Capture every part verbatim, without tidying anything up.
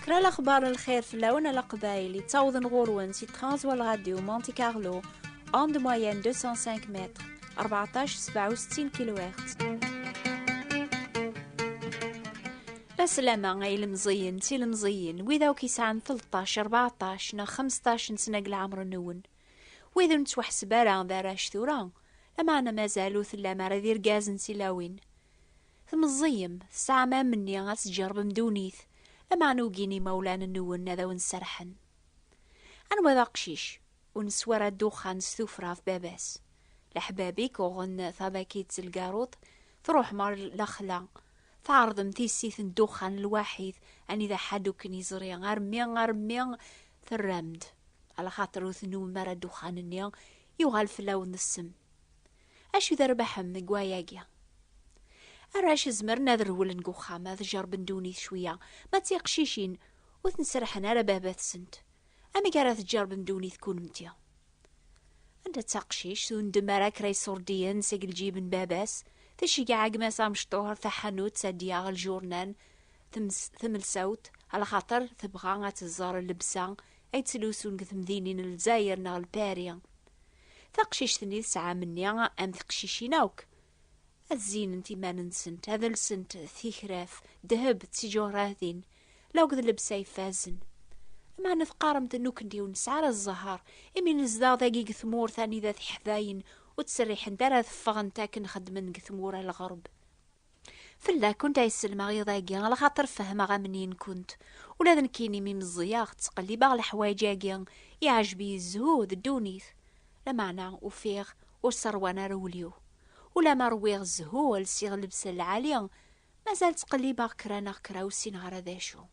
Rra lexbar n lxir fell-awen a Leqbayel, yettawḍen ɣur-wen si Transworld Radio Monte Carlo, onde moyenne deux cent cinq mètres, rbeɛṭac sebɛa u settin kilohertz. Laslama ay ilemẓiyen d tilemẓiyin, wid akk yesɛan tleṭṭac, rbeɛṭac neɣ xemseṭṭac n sna deg leɛmer-nwen. Wid ur nettwaḥseb ara d arrac tura, lameɛna mazal ur tellam ara d irgazen d tilawin. Tmeẓẓiyem, tesɛam amenni ad tǧerbem ddunit, lameɛna ugin imawlan-nwen ad awen-serḥen. Anwa d aqcic ur neswi ara ddexxan s tuffra ɣef baba-s? Leḥbab-ik uɣen tabakit n lgaruḍ, truḥem ɣer lexla, tɛerḍem tissit n ddexxan lwaḥid, anida ḥedd ur ken-yeẓri, armi, armi terram-d. Alaxaṭer ur tennumem ara ddexxan-nni, yuɣal fell-awen d ssem. Acu d rrbeḥ-m deg wayagi? Arrac zemren ad rewlen deg uxxam, ad jerben ddunit cwiya, ma d tiqcicin ur ten-serḥen ara baba-tsent. Amek ara tǧerbem ddunit kunemti? Anda d taqcict ur ndem ara kra iṣurdiyen seg lǧib n baba-s, tceggeɛ gma-s amecṭuḥ taḥanut ad d-yaɣ lǧurnan, tems-, tamelsawt, alaxaṭer tebɣa ad tẓer llebsa ay ttlusun deg temdinin n Lezzayer neɣ Lpari. Taqcict-nni tesɛa amenni am teqcicin akk. Ad zzinent iman-nsent, ad lsent tikraf, ddheb d tiǧuhratin, la akked llebsa ifazen. Meɛna teqqaremt nekkni ur nesɛi ara zzher, imi nezdeɣ dagi deg tmurt anida tiḥdayin ur ttserriḥent ara ad ffɣent akken xeddmen deg tmura n lɣerb. Fell-akent ay sellmeɣ iḍ-agi, alaxaṭer fehmeɣ amnin-kunt. Ula d nekkini mi meẓẓiyeɣ, ttqellibeɣ leḥwayeǧ-agi, iɛjeb-iyi zzhu d ddunit. Lameɛna ufiɣ ur sserwan ara ul-iw. Ulamma rwiɣ zzhu, lsiɣ llebsa lɛali, mazal ttqellibeɣ kra neɣ kra ur ssineɣ ara d acu.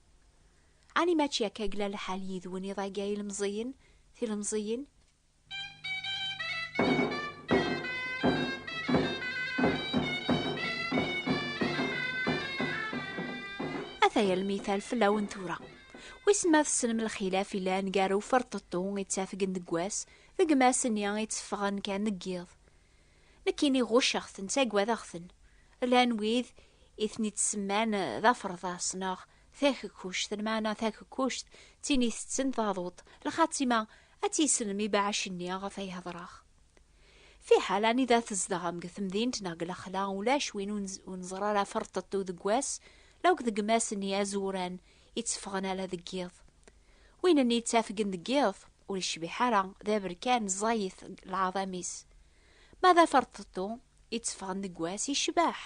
Ɛni mačči akka i yella lḥal yid-wen iḍ-agi a ilemẓiyen, tilemẓiyin? Ataya lmital fell-awen tura. Wissen ma tessnem lxilaf yellan gar uferṭeṭṭu yettafgen deg wass d gma-s-nni yetteffɣen kan deg yiḍ. Nekkini ɣucceɣ-ten, ttagadeɣ-ten. Llan wid i ten-id-semman d aferḍas neɣ takekkuct, lmeɛna takekkuct d tin itetten taḍuṭ, lxatima ad tt-yessnem ibeɛɛac-nni ɣef ay hedreɣ. Fiḥel anida tzedɣem deg temdint neɣ deg lexla, ulac win ur nez-, ur neẓri ara ferṭeṭṭu deg wass, la akked gma-s-nni azuran yetteffɣen ala deg yiḍ. Win-nni yettafgen deg yiḍ ur yecbiḥ ara, d aberkan ẓẓayet lɛaḍam-is. Ma d aferṭeṭṭu yetteffɣen deg wass yecbeḥ.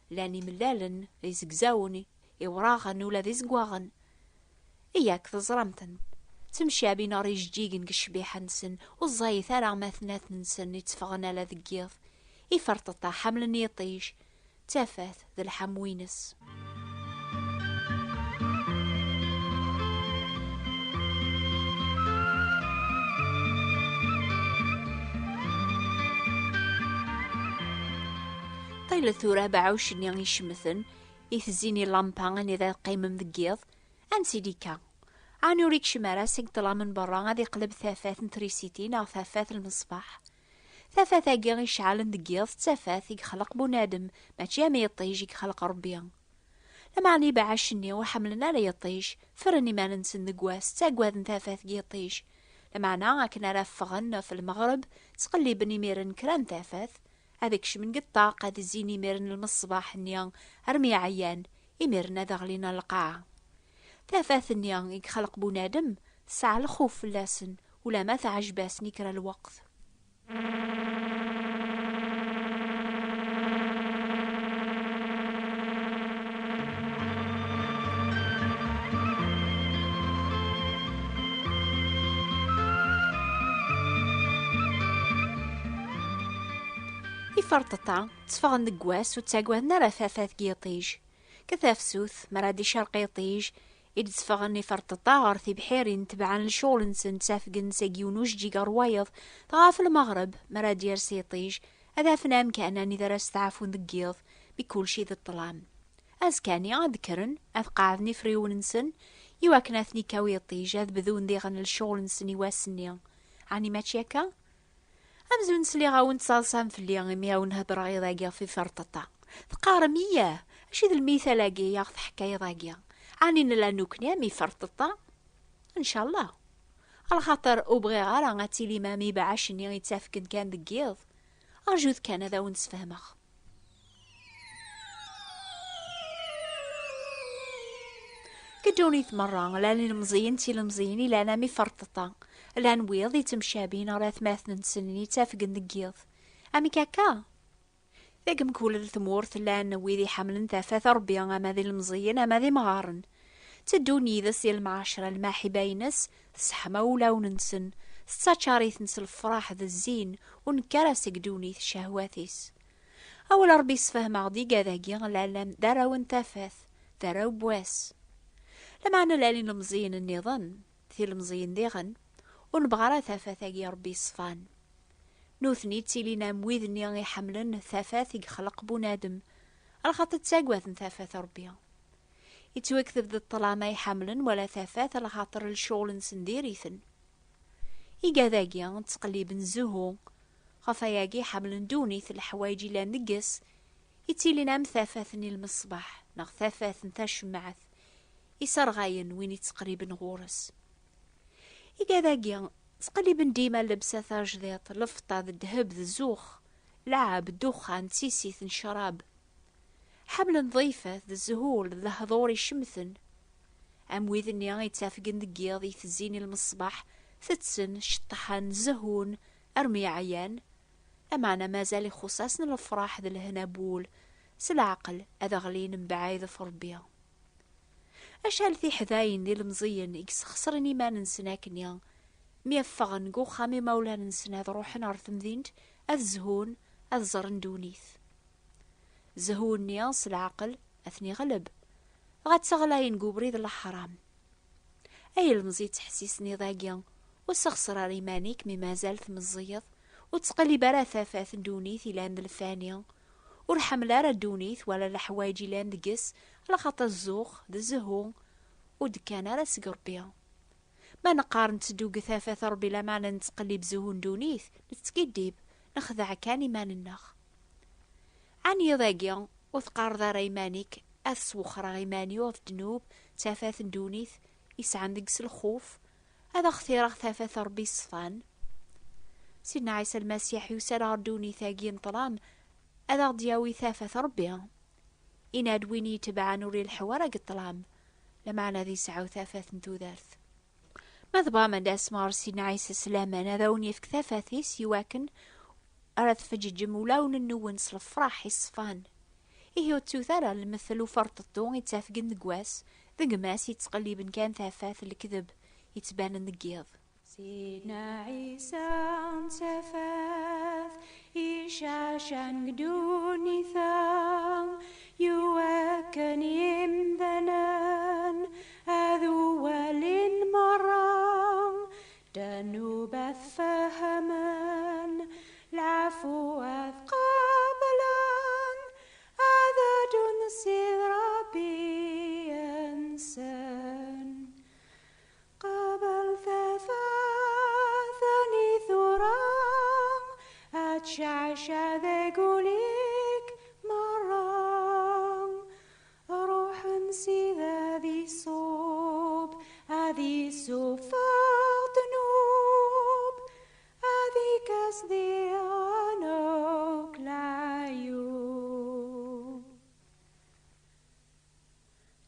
Llan imellalen d izegzawen, iwraɣen ula d izeggaɣen. Yak teẓram-ten. Ttemcabin ɣer ijeǧǧigen deg ccbiḥa-nsen, ur ẓẓayit ara ma atmaten-nsen yetteffɣen ala deg yiḍ. Iferṭeṭṭa ḥemmlen iṭij, d tafat d lḥamu-ines. Ṭilet tura abeɛɛuc-nni icemten, i tezzin i lampa anida teqqimem deg yiḍ, ansi d-ikka? Ɛni ur ikcem ara seg ṭṭlam n berra ad iqleb tafat n trisiti neɣ tafat n lmeṣbaḥ? Tafat-agi iceɛlen deg yiḍ d tafat i yexleq bunadem, mačči am yiṭij i yexleq Ṛebbi. Lameɛna ibeɛɛac-nni ur ḥemmlen ara yiṭij, ffren iman-nsen deg wass, ttagaden tafat n yiṭij. Lameɛna akken ara ffɣen ɣef lmeɣreb, ttqelliben imiren kra n tafat, ad kecmen deg ṭṭaq, ad zzin imiren lmeṣbaḥ-nni armi ɛyan, imiren ad ɣlin ɣer lqaɛa. Tafat-nni i yexleq bunadem tesɛa lxuf fell-asen, ulamma teɛjeb-asen i kra lweqt. Iferṭeṭṭa tteffɣen deg wass ur ttagaden ara tafat n yiṭij. Deg tafsut, mi ara d-icerq yiṭij, i d-tteffɣen iferṭeṭṭa ɣer tibḥirin, tebɛen lecɣel-nsen, ttafgen seg yiwen ujeǧǧig ɣer wayeḍ, dɣa ɣef lmeɣreb, mi ara d-yers yiṭij, ad afen amkan anida ara steɛfun deg yiḍ, mi kulci d ṭṭlam. Azekka-nni ad d-kkren, ad qeɛden ifriwen-nsen, iwakken ad ten-ikaw yiṭij, ad bdun diɣen lecɣel-nsen i wass-nni. Ɛni mačči akka? Amzun sliɣ-awen ttaḍsam fell-i imi awen-hedreɣ iḍ-agi ɣef iferṭeṭṭa. Teqqarem, iyah, acu d lmital-agi i aɣ-teḥkayeḍ-agi? Ɛni nella nukni am iferṭeṭṭa? Ncallah. Alaxaṭer ur bɣiɣ ara ad tilim am ibeɛɛac-nni yettafgen kan deg yiḍ. Rjut kan ad awen-d-sfehmeɣ. Deg ddunit merra, llan ilemẓiyen d tilemẓiyin ilan am iferṭeṭṭa. Llan wiḍ yettemcabin ɣer atmaten-nsen yettafgen deg yiḍ. Amek akka? Deg mkul tmurt llan wid iḥemmlen tafat Ṛebbi, ama d ilemẓiyen ama d imɣaren. Tteddun yid-s di lemɛacra lmaḥiba-ines, tesseḥma ulawen-nsen, tettaččar-iten s lefraḥ d zzin, ur nekkar-as deg ddunit ccehwat-is. Awal Ṛebbi yessefhem-aɣ-d igad-agi llan d arraw n tafat, d arraw n wass. Lameɛna llan ilemẓiyen nniḍen, tilemẓiyin diɣen, ur nebɣa ara tafat-agi Ṛebbi yeṣfan. Nutni ttilin am wid-nni iḥemmlen tafat i yexleq bunadem, alaxaṭer ttagaden tafat Ṛebbi. Yettwakteb-d ṭṭlam ay ḥemmlen wala tafat, alaxaṭer lecɣel-nsen diri-ten. Igad-agi ttqelliben zzhu, ɣef wayagi ḥemmlen ddunit, leḥwayeǧ ilan deg-s, ittilin am tafat n lmeṣbaḥ neɣ tafat n tacemmaɛt, iserɣayen win ittqerriben ɣur-s. Igad-agi ttqelliben dima llebsa tajdiṭ, lfeṭṭa d ddheb d zzux, lɛab, ddexxan, d tissit n ccrab. Ḥemmlen ḍḍifat d zzhul d lehdur icemten. Am wid-nni yettafgen deg yiḍ itezzin i lmeṣbaḥ, tetten, ceṭṭḥen, zehhun, armi ɛyan, lameɛna mazal ixuṣṣ-asen lefraḥ d lehna n wul, s leɛqel ad ɣlin mebɛid ɣef Ṛebbi. Acḥal tiḥdayin d ilemẓiyen i yesxeṣren iman-nsen akkenni, mi ffɣen deg uxxam imawlan-nsen ad ruḥen ɣer temdint, ad zhun, ad ẓren ddunit. Zzhu-nni s leɛqel ad ten-iɣleb, dɣa ttaɣlayen deg ubrid n leḥram. Ay ilemẓi, ttḥessisen iḍ-agi, ur sexṣer ara iman-ik mi mazal tmeẓẓiyeḍ, ur ttqellib ara tafat n ddunit ilan d lfani, ur ḥemmel ara ddunit wala leḥwayeǧ ilan deg-s, alaxaṭer zzux d zzhu ur d-kkan ara seg Ṛebbi. Ma neqqar netteddu deg tafat Ṛebbi lameɛna nettqellib zzhu n ddunit, nettkiddib, nexdeɛ kan iman-nneɣ. Ɛni iḍ-agi ur teqqareḍ ara iman-ik, ad swexreɣ iman-iw ɣef ddnub, d tafat n ddunit yesɛan deg-s lxuf, ad xtireɣ tafat Ṛebbi yeṣfan? Sidna Ɛisa Lmasiḥ yusa-d ɣer ddunit-agi n ṭṭlam, ad aɣ-d-yawi tafat Ṛebbi. Yenna-d win i itebɛen ur ileḥḥu ara deg ṭṭlam, lameɛna ad yesɛu tafat n tudert. Ma tebɣam ad d-tasem ɣer Sidna Ɛisa s laman, ad awen-yefk tafat-is iwakken ara tfeǧǧeǧem ulawen-nwen s lefraḥ iṣfan. Ihi ur ttut ara lmettel uferṭeṭṭu ittafgen deg wass, d gma-s yettqelliben kan tafat n lekdeb yettbanen deg yiḍ. Sidna Ɛisa n tafat icacan deg ddunit-a, iwakken imdanen ad uwalin merra, ddnub ad fehmen, lɛafu ad qablen, ad ddun s Sid Ṛebbi-nsen. Qabel tafat-nni tura, ad tceɛceɛ deg ul-ik merra. Ṛuḥ n Ssid ad iṣub, ad isuffeɣ ddnub, ad ikkes diɣen akk leɛyub.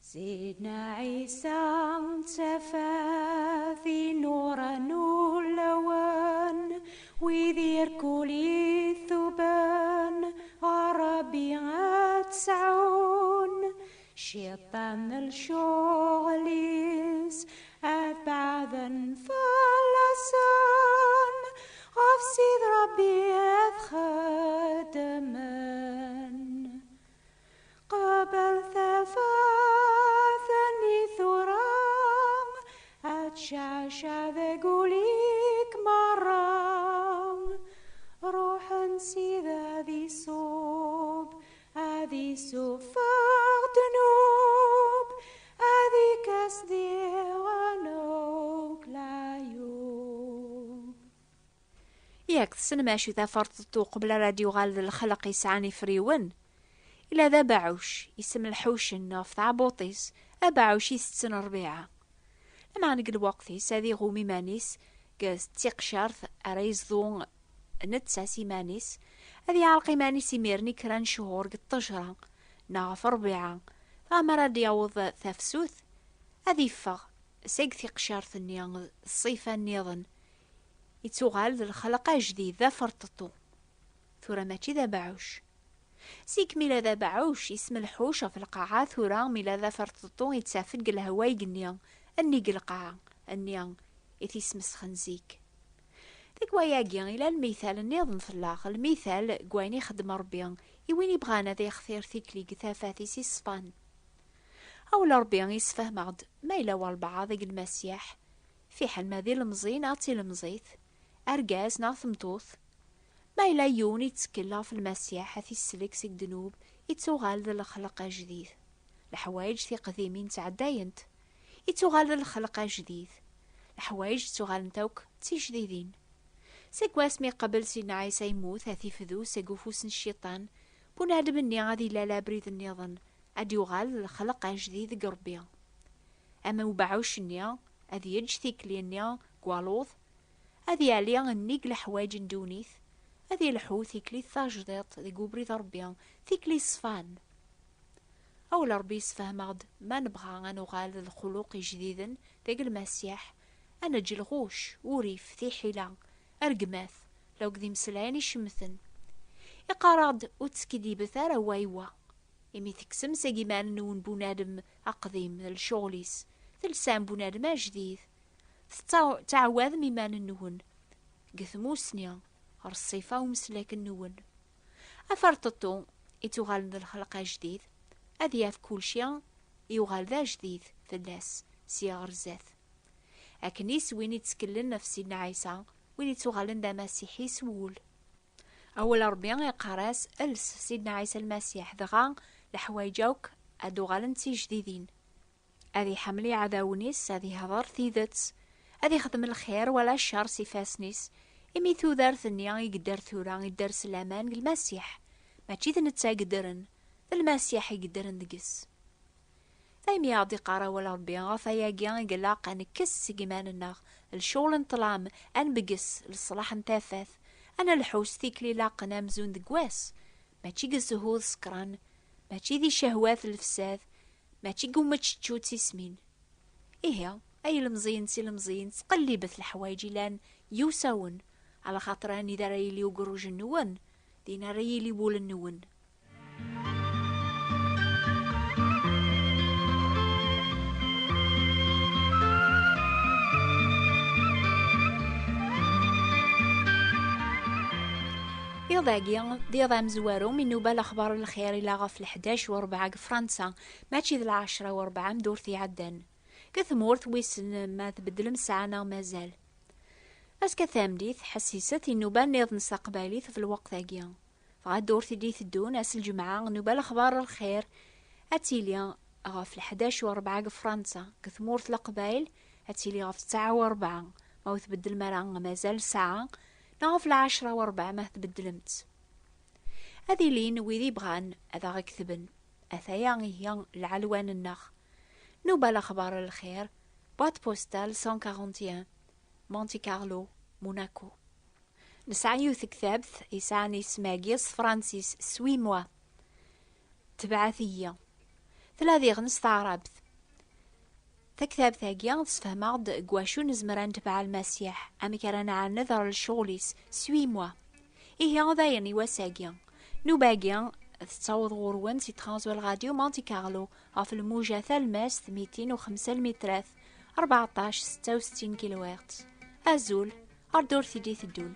Sidna Ɛisa d tafat inuren ulawen, wid irkul ituben ɣer Ṛebbi ad sɛun, ciṭan d lecɣel-is ad beɛden fell-asen, ɣef Sid Ṛebbi ad xeddmen. Qabel tafat-nni tura, ad tceɛceɛ deg ul-ik merra. Ṛuḥ n Ssid ad iṣub, ad isuffeɣ ddnub, ad ikkes diɣen akk leɛyub. Yak tessnem acu taferṭeṭṭu qbel ara d-yuɣal d lxelq yesɛan ifriwen? Ila d abeɛɛuc, isem lḥucen ɣef tɛebbuṭ-is, abeɛɛuc itetten rbiɛa. Lameɛna deg lweqt-is, ad iɣum iman-is deg tiqcert ara yezḍu netta s iman-is, ad iɛelleq iman-is imiren i kra n cchur deg ṭṭejra neɣ ɣef rbiɛa, dɣa mi ara d-yaweḍ tafsut, ad iffeɣ seg tiqcert-nni, ṣṣifa nniḍen, ittuɣal d lxelq ajdid, d aferṭeṭṭu. Tura mačči d abeɛɛuc. Zik mi la d abeɛɛuc, isem lḥuc ɣef lqaɛa, tura mi la d aferṭeṭṭu, ittaf-d deg lehwa igenni, nnig lqaɛa, nni i t-ismesxen zik. Deg wayagi, ila lmital nniḍen fell-aɣ, lmital deg wayen ixeddem Ṛebbi i win ibɣan ad ixtir tikli deg tafat-is iṣfan. Awel Ṛebbi isfehmeɣ-d ma yella walbeɛḍ deg Lmasiḥ, fiḥel ma d ilemẓi neɣ d tilemẓit, argaz neɣ tameṭṭut, ma yella yiwen ittekkel ɣef Lmasiḥ ad t-isellek seg ddnub, ittuɣal d lexleq ajdid. Leḥwayeǧ tiqdimin ttɛeddayent, ittuɣal d lexleq ajdid. Leḥwayeǧ ttuɣalent akk d tijdidin. Seg wasmi iqabel Sidna Ɛisa yemmut, ad t-ifdu seg ufus n Cciṭan, bunadem-nni ad ilal abrid nniḍen, ad yuɣal d lexleq ajdid deg Ṛebbi. Ama ubeɛɛuc-nni, ad yeǧǧ tikli-nni deg waluḍ, ad yali nnig leḥwayeǧ n ddunit, ad ilḥu tikli tajdiṭ deg ubrid n Ṛebbi, tikli ṣfan. Awel Ṛebbi yessefhem-aɣ-d ma nebɣa ad nuɣal d lxuluq ijdiden deg Lmasiḥ, ad neǧǧ lɣuc, urrif, tiḥila, rregmat, lawk d imeslayen icemten. Iqqar-aɣ-d ur tteskiddibet ara wa i wa. Imi tekksem seg iman-nwen bunadem aqdim d lecɣel-is, telsam bunadem ajdid, tettaw-, tettɛawadem iman-nwen deg tmusni ɣer ṣṣifa umeslak-nwen. Aferṭeṭṭu ittuɣalen d lxelq ajdid, ad yaf kulci yuɣal d ajdid fell-as sya ɣer zdat. Akken is win itteklen ɣef Sidna Ɛisa, win ittuɣalen d amasiḥi s wul. Awal Ṛebbi iqqar-as, els Sidna Ɛisa Lmasiḥ, dɣa leḥwayeǧ akk ad uɣalent d tijdidin. Ad iḥemmel iɛdawen-is, ad ihder tidet, ad ixdem lxir wala ccer s ifassen-is, imi tudert-nni i yedder tura, idder s laman deg Lmasiḥ. Mačči d netta i yeddren, d Lmasiḥ i yeddren deg-s. Daymi i aɣ-d-iqqar awal Ṛebbi, ɣef ayagi i ilaq ad nekkes seg iman-nneɣ lecɣel n ṭṭlam, ad nbegges leṣlaḥ n tafat, ad nelḥu s tikli ilaqen amzun deg wass, mačči deg zzhu d ṣṣekran, mačči di cehwat n lefsad, mačči deg umeččečču d tismin. Ihi, ay ilemẓiyen d tilemẓiyin, ttqellibet leḥwayeǧ ilan yiwsawen, alaxaṭer anida ara yili ugerruj-nwen, din ara yili wul-nwen. Iḍ-agi d iḍ amezwaru mi nuba lexbar n lxir ila ɣef leḥdac u rebɛa deg Fransa, mačči d lɛecra u rebɛa am ddurt iɛeddan. Deg tmurt wissen ma tbeddlem ssaɛa neɣ mazal. Azekka tameddit, ḥessiset i nnuba nniḍen s taqbaylit ɣef lweqt-agi. Dɣa ddurt i d-iteddun, ass n lǧemɛa, nnuba lexbar n lxir ad tili ɣef leḥdac u rebɛa deg Fransa, deg tmurt n Leqbayel ad tili ɣef tesɛa u rebɛa, ma ur tbeddlem ara mazal ssaɛa, neɣ ɣef lɛecra u rebɛa ma tbeddlem-tt. Ad ilin wid ibɣan ad aɣ-ketben. Ataya ihi lɛelwan-nneɣ. Nnuba lexbar n lxir, boîte postale cent quarante et un, Monte Carlo, Monaco. Nesɛa yiwet tektabt yesɛan isem-agi s tefransist, Suis-moi. Tebɛet-iyi. Tella diɣen s taɛrabt. Taktabt-agi tessefhem-aɣ-d deg wacu nezmer ad netbeɛ Lmasiḥ, amek ara nɛaned ɣer lecɣel-is, Suis-moi. Ihi dayen i wass-agi. Nnuba-agi tettaweḍ ɣur-wen si Transworld Radio Monte Carlo ɣef lmuja talmast mitin u xemsa lmitrat, rbeɛṭac setta u settin kilohertz. Azul, ar ddurt i d-iteddun.